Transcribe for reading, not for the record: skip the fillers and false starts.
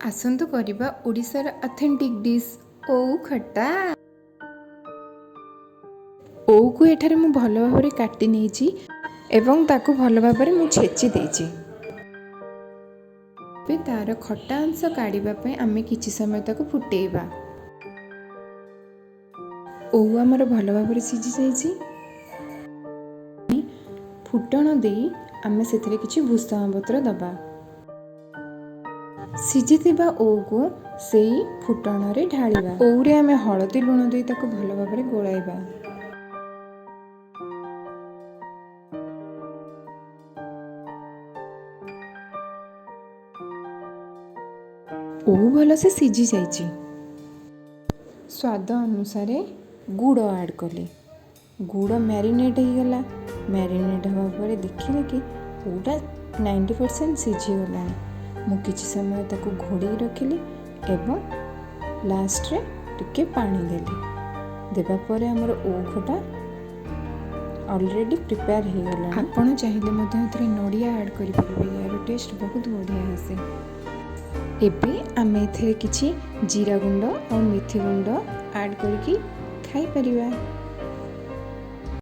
ଆସନ୍ତୁ କରିବା ଓଡ଼ିଶାର ଅଥେଣ୍ଟିକ୍ ଡିସ୍ ଓଉ ଖଟା। ଓଉକୁ ଏଠାରେ ମୁଁ ଭଲ ଭାବରେ କାଟି ନେଇଛି ଏବଂ ତାକୁ ଭଲ ଭାବରେ ମୁଁ ଛେଚି ଦେଇଛି। ଏବେ ତା'ର ଖଟା ଅଂଶ କାଢ଼ିବା ପାଇଁ ଆମେ କିଛି ସମୟ ତାକୁ ଫୁଟେଇବା। ଓଉ ଆମର ଭଲ ଭାବରେ ସିଝି ଯାଇଛି। ଫୁଟଣ ଦେଇ ଆମେ ସେଥିରେ କିଛି ଭୃସଙ୍ଗ ପତ୍ର ଦେବା। ସିଝିଥିବା ଓଉକୁ ସେଇ ଫୁଟଣରେ ଢାଳିବା। ଓଉରେ ଆମେ ହଳଦୀ, ଲୁଣ ଦେଇ ତାକୁ ଭଲ ଭାବରେ ଗୋଳାଇବା। ଓଉ ଭଲସେ ସିଝି ଯାଇଛି। ସ୍ୱାଦ ଅନୁସାରେ ଗୁଡ଼ ଆଡ଼୍ କଲି। ଗୁଡ଼ ମ୍ୟାରିନେଟ୍ ହେଇଗଲା। ମ୍ୟାରିନେଟ୍ ହେବା ପରେ ଦେଖିଲେ କି ଓଉଟା 90% ସିଝିଗଲାଣି। ମୁଁ କିଛି ସମୟ ତାକୁ ଘୋଡ଼େଇ ରଖିଲି ଏବଂ ଲାଷ୍ଟରେ ଟିକେ ପାଣି ଦେଲି। ଦେବା ପରେ ଆମର ଓଉ ଖଟା ଅଲରେଡ଼ି ପ୍ରିପେୟାର ହେଇଗଲାଣି। ଆପଣ ଚାହିଁଲେ ମଧ୍ୟ ଏଥିରେ ନଡ଼ିଆ ଆଡ଼୍ କରିପାରିବେ। ଏହାର ଟେଷ୍ଟ ବହୁତ ବଢ଼ିଆ ଆସେ। ଏବେ ଆମେ ଏଥିରେ କିଛି ଜିରା ଗୁଣ୍ଡ ଆଉ ମେଥି ଗୁଣ୍ଡ ଆଡ଼୍ କରିକି ଖାଇପାରିବା।